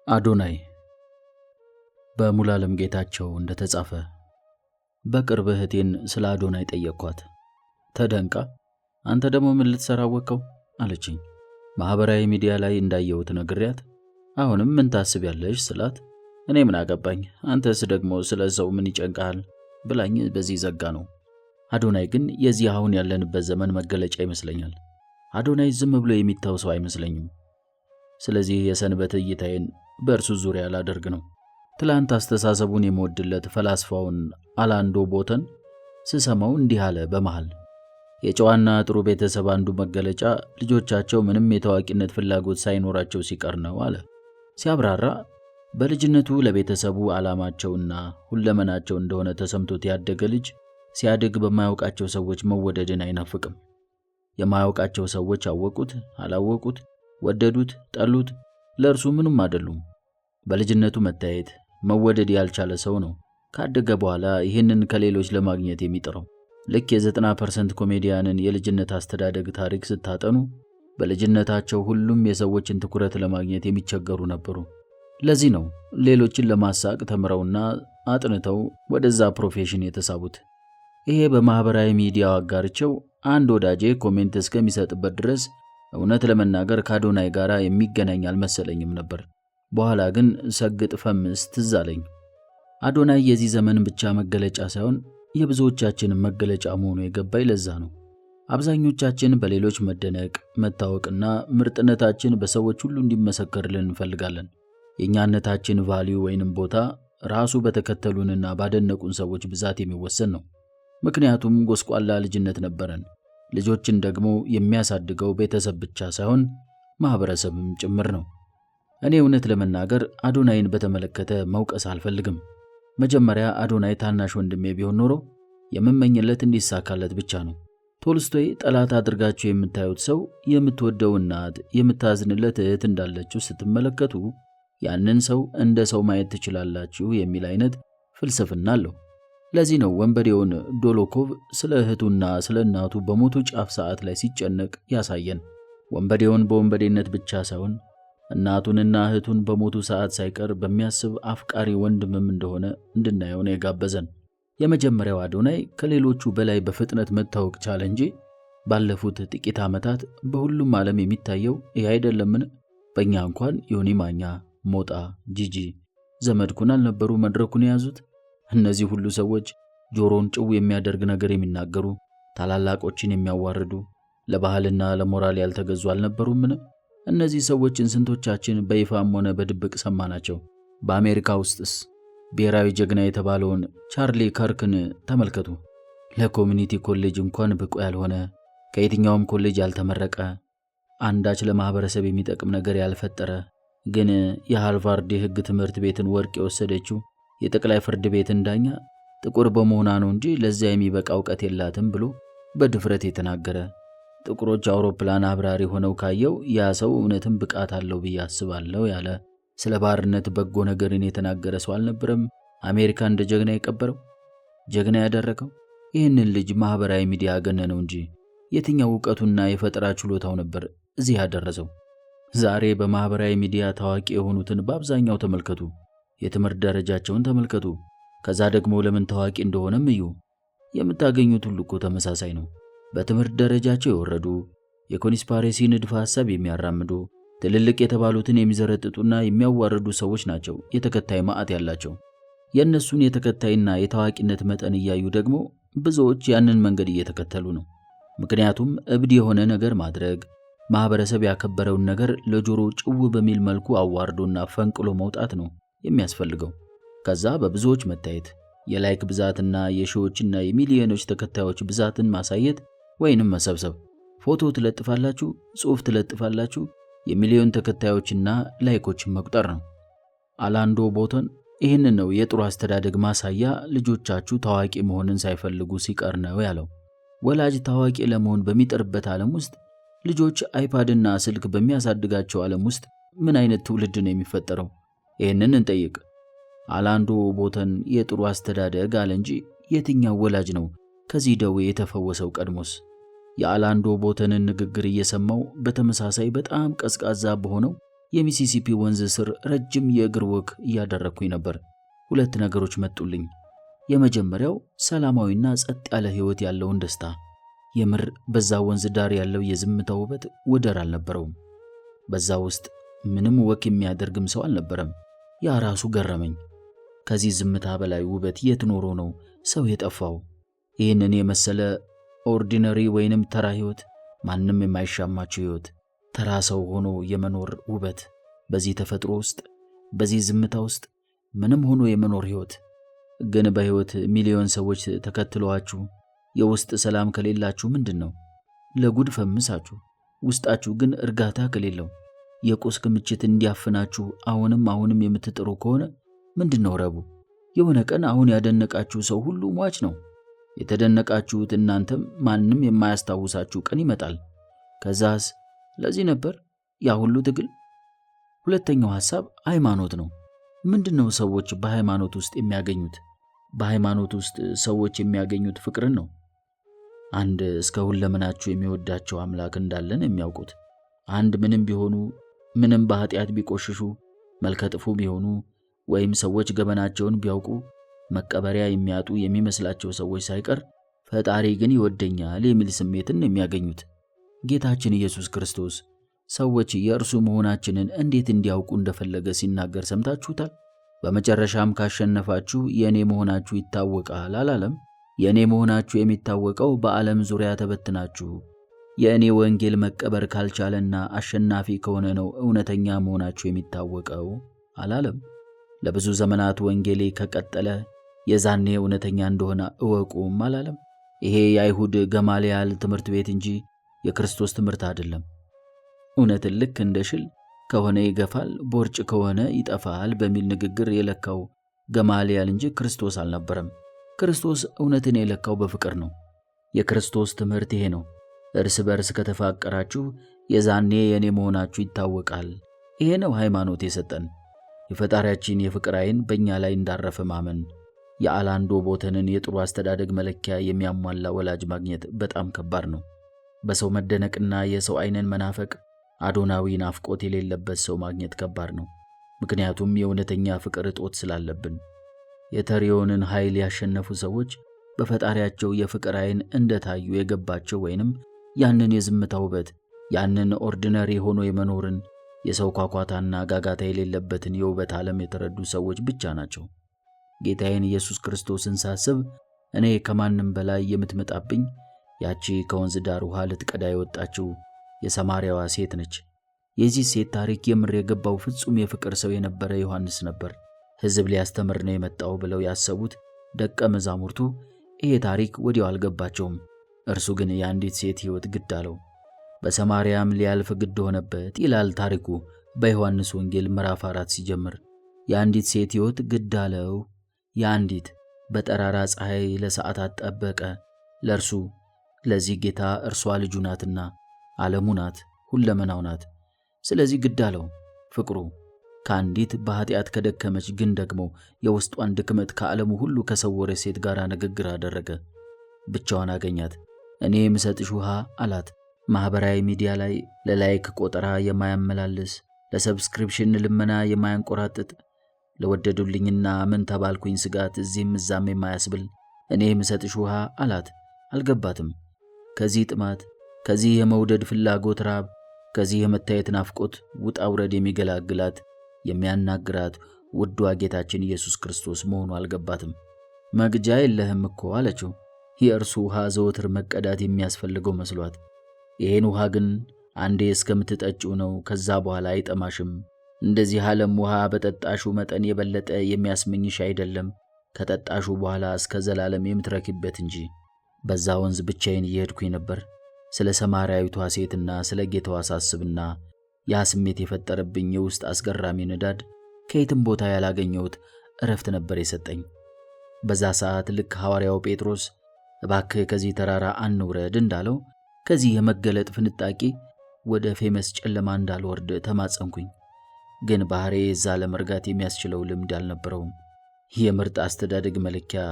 አዶናይ በሙሉዓለም ጌታቸው እንደተጻፈ። በቅርብ እህቴን ስለ አዶናይ ጠየቅኳት። ተደንቃ አንተ ደግሞ ምን ልትሰራ አወቅከው አለችኝ። ማህበራዊ ሚዲያ ላይ እንዳየሁት ነግሬያት አሁንም ምን ታስቢያለሽ ስላት እኔ ምን አገባኝ፣ አንተስ ደግሞ ስለ ሰው ምን ይጨንቃል ብላኝ በዚህ ዘጋ ነው። አዶናይ ግን የዚህ አሁን ያለንበት ዘመን መገለጫ ይመስለኛል። አዶናይ ዝም ብሎ የሚተው ሰው አይመስለኝም። ስለዚህ የሰንበት እይታዬን በእርሱ ዙሪያ ላደርግ ነው። ትላንት አስተሳሰቡን የምወድለት ፈላስፋውን አላንዶ ቦተን ስሰማው እንዲህ አለ በመሃል። የጨዋና ጥሩ ቤተሰብ አንዱ መገለጫ ልጆቻቸው ምንም የታዋቂነት ፍላጎት ሳይኖራቸው ሲቀር ነው አለ። ሲያብራራ በልጅነቱ ለቤተሰቡ ዓላማቸውና ሁለመናቸው እንደሆነ ተሰምቶት ያደገ ልጅ ሲያድግ በማያውቃቸው ሰዎች መወደድን አይናፍቅም። የማያውቃቸው ሰዎች አወቁት አላወቁት፣ ወደዱት ጠሉት፣ ለእርሱ ምንም አይደሉም። በልጅነቱ መታየት መወደድ ያልቻለ ሰው ነው ካደገ በኋላ ይህንን ከሌሎች ለማግኘት የሚጥረው። ልክ የ90% ኮሜዲያንን የልጅነት አስተዳደግ ታሪክ ስታጠኑ በልጅነታቸው ሁሉም የሰዎችን ትኩረት ለማግኘት የሚቸገሩ ነበሩ። ለዚህ ነው ሌሎችን ለማሳቅ ተምረውና አጥንተው ወደዛ profession የተሳቡት። ይሄ በማህበራዊ ሚዲያ አጋርቸው አንድ ወዳጄ comment እስከሚሰጥበት ድረስ እውነት ለመናገር ከአዶናይ ጋር የሚገናኝ አልመሰለኝም ነበር። በኋላ ግን ሰግጥ ፈምስ ትዝ አለኝ። አዶናይ የዚህ ዘመን ብቻ መገለጫ ሳይሆን የብዙዎቻችንን መገለጫ መሆኑ የገባኝ ለዛ ነው። አብዛኞቻችን በሌሎች መደነቅ፣ መታወቅና ምርጥነታችን በሰዎች ሁሉ እንዲመሰከርልን እንፈልጋለን። የእኛነታችን value ወይንም ቦታ ራሱ በተከተሉንና ባደነቁን ሰዎች ብዛት የሚወሰን ነው። ምክንያቱም ጎስቋላ ልጅነት ነበረን። ልጆችን ደግሞ የሚያሳድገው ቤተሰብ ብቻ ሳይሆን ማህበረሰብም ጭምር ነው። እኔ እውነት ለመናገር አዶናይን በተመለከተ መውቀስ አልፈልግም። መጀመሪያ አዶናይ ታናሽ ወንድሜ ቢሆን ኖሮ የምመኝለት እንዲሳካለት ብቻ ነው። ቶልስቶይ ጠላት አድርጋችሁ የምታዩት ሰው የምትወደው እናት፣ የምታዝንለት እህት እንዳለችው ስትመለከቱ ያንን ሰው እንደ ሰው ማየት ትችላላችሁ የሚል አይነት ፍልስፍና አለው። ለዚህ ነው ወንበዴውን ዶሎኮቭ ስለ እህቱና ስለ እናቱ በሞቱ ጫፍ ሰዓት ላይ ሲጨነቅ ያሳየን። ወንበዴውን በወንበዴነት ብቻ ሳይሆን እናቱንና እህቱን በሞቱ ሰዓት ሳይቀር በሚያስብ አፍቃሪ ወንድምም እንደሆነ እንድናየው ነው የጋበዘን። የመጀመሪያው አዶናይ ከሌሎቹ በላይ በፍጥነት መታወቅ ቻለ እንጂ ባለፉት ጥቂት ዓመታት በሁሉም ዓለም የሚታየው ይህ አይደለምን? በእኛ እንኳን ዮኒ ማኛ፣ ሞጣ፣ ጂጂ፣ ዘመድኩን አልነበሩ መድረኩን የያዙት? እነዚህ ሁሉ ሰዎች ጆሮን ጭው የሚያደርግ ነገር የሚናገሩ፣ ታላላቆችን የሚያዋርዱ፣ ለባህልና ለሞራል ያልተገዙ አልነበሩምን? እነዚህ ሰዎችን ስንቶቻችን በይፋም ሆነ በድብቅ ሰማናቸው? በአሜሪካ ውስጥስ ብሔራዊ ጀግና የተባለውን ቻርሊ ከርክን ተመልከቱ። ለ community college እንኳን ብቁ ያልሆነ፣ ከየትኛውም ኮሌጅ ያልተመረቀ፣ አንዳች ለማህበረሰብ የሚጠቅም ነገር ያልፈጠረ፣ ግን የሃርቫርድ የሕግ ትምህርት ቤትን ወርቅ የወሰደችው የጠቅላይ ፍርድ ቤትን ዳኛ ጥቁር በመሆኗ ነው እንጂ ለዚያ የሚበቃ እውቀት የላትም ብሎ በድፍረት የተናገረ፣ ጥቁሮች አውሮፕላን አብራሪ ሆነው ካየው ያ ሰው እውነትም ብቃት አለው ብዬ አስባለሁ ያለ፣ ስለ ባርነት በጎ ነገርን የተናገረ ሰው አልነበረም አሜሪካ እንደ ጀግና የቀበረው ጀግና ያደረገው? ይህንን ልጅ ማህበራዊ ሚዲያ ገነነው እንጂ የትኛው እውቀቱና የፈጠራ ችሎታው ነበር እዚህ ያደረሰው? ዛሬ በማህበራዊ ሚዲያ ታዋቂ የሆኑትን በአብዛኛው ተመልከቱ። የትምህርት ደረጃቸውን ተመልከቱ። ከዛ ደግሞ ለምን ታዋቂ እንደሆነም እዩ። የምታገኙት ሁሉ እኮ ተመሳሳይ ነው። በትምህርት ደረጃቸው የወረዱ፣ የ conspiracy ንድፈ ሐሳብ የሚያራምዱ፣ ትልልቅ የተባሉትን የሚዘረጥጡና የሚያዋርዱ ሰዎች ናቸው የተከታይ ማዕት ያላቸው። የእነሱን የተከታይና የታዋቂነት መጠን እያዩ ደግሞ ብዙዎች ያንን መንገድ እየተከተሉ ነው። ምክንያቱም እብድ የሆነ ነገር ማድረግ፣ ማህበረሰብ ያከበረውን ነገር ለጆሮ ጭው በሚል መልኩ አዋርዶና ፈንቅሎ መውጣት ነው የሚያስፈልገው። ከዛ በብዙዎች መታየት፣ የ like ብዛትና የሺዎችና የሚሊዮኖች ተከታዮች ብዛትን ማሳየት ወይንም መሰብሰብ። ፎቶ ትለጥፋላችሁ፣ ጽሑፍ ትለጥፋላችሁ፣ የሚሊዮን ተከታዮችና like ኦችን መቁጠር ነው። አላንዶ ቦተን ይህንን ነው የጥሩ አስተዳደግ ማሳያ ልጆቻችሁ ታዋቂ መሆንን ሳይፈልጉ ሲቀር ነው ያለው። ወላጅ ታዋቂ ለመሆን በሚጥርበት ዓለም ውስጥ ልጆች አይፓድና ስልክ በሚያሳድጋቸው ዓለም ውስጥ ምን አይነት ትውልድ ነው የሚፈጠረው? ይህንን እንጠይቅ። አላንዶ ቦተን የጥሩ አስተዳደግ አለ እንጂ የትኛው ወላጅ ነው ከዚህ ደዌ የተፈወሰው? ቀድሞስ የአላንዶ ቦተንን ንግግር እየሰማው በተመሳሳይ በጣም ቀዝቃዛ በሆነው የሚሲሲፒ ወንዝ ስር ረጅም የእግር walk እያደረግኩኝ ነበር። ሁለት ነገሮች መጡልኝ። የመጀመሪያው ሰላማዊና ጸጥ ያለ ሕይወት ያለውን ደስታ። የምር በዛ ወንዝ ዳር ያለው የዝምታ ውበት ወደር አልነበረውም። በዛ ውስጥ ምንም walk የሚያደርግም ሰው አልነበረም። ያ ራሱ ገረመኝ። ከዚህ ዝምታ በላይ ውበት የት ኖሮ ነው ሰው የጠፋው? ይህንን የመሰለ ordinary ወይንም ተራ ሕይወት፣ ማንም የማይሻማቸው ሕይወት፣ ተራ ሰው ሆኖ የመኖር ውበት፣ በዚህ ተፈጥሮ ውስጥ፣ በዚህ ዝምታ ውስጥ ምንም ሆኖ የመኖር ሕይወት። ግን በሕይወት ሚሊዮን ሰዎች ተከትለዋችሁ የውስጥ ሰላም ከሌላችሁ ምንድን ነው? ለጉድ ፈምሳችሁ፣ ውስጣችሁ ግን እርጋታ ከሌለው፣ የቁስ ክምችት እንዲያፍናችሁ አሁንም አሁንም የምትጥሩ ከሆነ ምንድን ነው ረቡ? የሆነ ቀን አሁን ያደነቃችሁ ሰው ሁሉ ሟች ነው። የተደነቃችሁት እናንተም ማንም የማያስታውሳችሁ ቀን ይመጣል። ከዛስ ለዚህ ነበር ያ ሁሉ ትግል? ሁለተኛው ሐሳብ ሃይማኖት ነው። ምንድነው ሰዎች በሃይማኖት ውስጥ የሚያገኙት? በሃይማኖት ውስጥ ሰዎች የሚያገኙት ፍቅርን ነው። አንድ እስከ ሁለመናችሁ የሚወዳቸው አምላክ እንዳለን የሚያውቁት፣ አንድ ምንም ቢሆኑ፣ ምንም በኃጢአት ቢቆሽሹ፣ መልከጥፉ ቢሆኑ፣ ወይም ሰዎች ገበናቸውን ቢያውቁ መቀበሪያ የሚያጡ የሚመስላቸው ሰዎች ሳይቀር ፈጣሪ ግን ይወደኛል የሚል ስሜትን የሚያገኙት። ጌታችን ኢየሱስ ክርስቶስ ሰዎች የእርሱ መሆናችንን እንዴት እንዲያውቁ እንደፈለገ ሲናገር ሰምታችሁታል። በመጨረሻም ካሸነፋችሁ የእኔ መሆናችሁ ይታወቃል አላለም? የእኔ መሆናችሁ የሚታወቀው በዓለም ዙሪያ ተበትናችሁ የእኔ ወንጌል መቀበር ካልቻለና አሸናፊ ከሆነ ነው እውነተኛ መሆናችሁ የሚታወቀው አላለም? ለብዙ ዘመናት ወንጌሌ ከቀጠለ የዛኔ እውነተኛ እንደሆነ እወቁም አላለም? ይሄ የአይሁድ ገማልያል ትምህርት ቤት እንጂ የክርስቶስ ትምህርት አይደለም። እውነትን ልክ እንደ ሽል ከሆነ ይገፋል፣ ቦርጭ ከሆነ ይጠፋል በሚል ንግግር የለካው ገማልያል እንጂ ክርስቶስ አልነበረም። ክርስቶስ እውነትን የለካው በፍቅር ነው። የክርስቶስ ትምህርት ይሄ ነው። እርስ በርስ ከተፋቀራችሁ የዛኔ የእኔ መሆናችሁ ይታወቃል። ይሄ ነው ሃይማኖት የሰጠን። የፈጣሪያችን የፍቅር ዓይን በእኛ ላይ እንዳረፈ ማመን። የአላንዶ ቦተንን የጥሩ አስተዳደግ መለኪያ የሚያሟላ ወላጅ ማግኘት በጣም ከባድ ነው። በሰው መደነቅና የሰው ዓይንን መናፈቅ፣ አዶናዊ ናፍቆት የሌለበት ሰው ማግኘት ከባድ ነው። ምክንያቱም የእውነተኛ ፍቅር እጦት ስላለብን። የተሪዮንን ኃይል ያሸነፉ ሰዎች በፈጣሪያቸው የፍቅር ዓይን እንደታዩ የገባቸው ወይንም ያንን የዝምታ ውበት፣ ያንን ordinary ሆኖ የመኖርን፣ የሰው ኳኳታና ጋጋታ የሌለበትን የውበት ዓለም የተረዱ ሰዎች ብቻ ናቸው። ጌታዬን ኢየሱስ ክርስቶስን ሳስብ እኔ ከማንም በላይ የምትመጣብኝ ያቺ ከወንዝ ዳር ውሃ ልትቀዳ የወጣችው የሰማርያዋ ሴት ነች። የዚህ ሴት ታሪክ የምር የገባው ፍጹም የፍቅር ሰው የነበረ ዮሐንስ ነበር። ሕዝብ ሊያስተምር ነው የመጣው ብለው ያሰቡት ደቀ መዛሙርቱ ይሄ ታሪክ ወዲያው አልገባቸውም። እርሱ ግን የአንዲት ሴት ሕይወት ግድ አለው። በሰማርያም ሊያልፍ ግድ ሆነበት ይላል ታሪኩ በዮሐንስ ወንጌል ምዕራፍ 4 ሲጀምር። የአንዲት ሴት ሕይወት ግድ አለው። የአንዲት በጠራራ ፀሐይ ለሰዓታት ጠበቀ። ለእርሱ ለዚህ ጌታ እርሷ ልጁ ናትና፣ ዓለሙ ናት፣ ሁለመናው ናት። ስለዚህ ግድ አለው ፍቅሩ። ከአንዲት በኃጢአት ከደከመች ግን ደግሞ የውስጧን ድክመት ከዓለሙ ሁሉ ከሰወረ ሴት ጋር ንግግር አደረገ። ብቻዋን አገኛት። እኔ የምሰጥሽ ውሃ አላት። ማኅበራዊ ሚዲያ ላይ ለ like ቆጠራ የማያመላልስ፣ ለ subscription ልመና የማያንቆራጥጥ፣ ለወደዱልኝና ምን ተባልኩኝ ስጋት እዚህም እዛም የማያስብል እኔ የምሰጥሽ ውሃ አላት። አልገባትም። ከዚህ ጥማት፣ ከዚህ የመውደድ ፍላጎት ራብ፣ ከዚህ የመታየት ናፍቆት ውጣ ውረድ የሚገላግላት የሚያናግራት ውዷ ጌታችን ኢየሱስ ክርስቶስ መሆኑ አልገባትም። መቅጃ የለህም እኮ አለችው። የእርሱ ውሃ ዘወትር መቀዳት የሚያስፈልገው መስሏት። ይሄን ውሃ ግን አንዴ እስከምትጠጪው ነው፣ ከዛ በኋላ አይጠማሽም። እንደዚህ ዓለም ውሃ በጠጣሹ መጠን የበለጠ የሚያስመኝሽ አይደለም፣ ከጠጣሹ በኋላ እስከ ዘላለም የምትረኪበት እንጂ። በዛ ወንዝ ብቻዬን እየሄድኩኝ ነበር። ስለ ሰማርያዊቷ ሴትና ስለ ጌታዋ ሳስብና ያ ስሜት የፈጠረብኝ የውስጥ አስገራሚ ንዳድ ከየትም ቦታ ያላገኘሁት እረፍት ነበር የሰጠኝ። በዛ ሰዓት ልክ ሐዋርያው ጴጥሮስ እባክህ ከዚህ ተራራ አንውረድ እንዳለው ከዚህ የመገለጥ ፍንጣቂ ወደ famous ጨለማ እንዳልወርድ ተማጸንኩኝ። ግን ባህሬ እዛ ለመርጋት የሚያስችለው ልምድ አልነበረውም። የምርጥ አስተዳደግ መለኪያ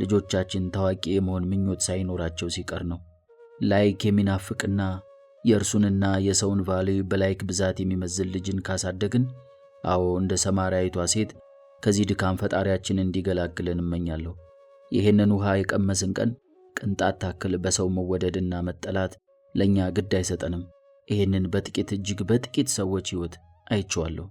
ልጆቻችን ታዋቂ የመሆን ምኞት ሳይኖራቸው ሲቀር ነው። like የሚናፍቅና የእርሱንና የሰውን value በ like ብዛት የሚመዝን ልጅን ካሳደግን፣ አዎ እንደ ሰማርያዊቷ ሴት ከዚህ ድካም ፈጣሪያችን እንዲገላግለን እመኛለሁ። ይህንን ውሃ የቀመስን ቀን ቅንጣት ታክል በሰው መወደድና መጠላት ለእኛ ግድ አይሰጠንም። ይህንን በጥቂት እጅግ በጥቂት ሰዎች ሕይወት አይቼዋለሁ።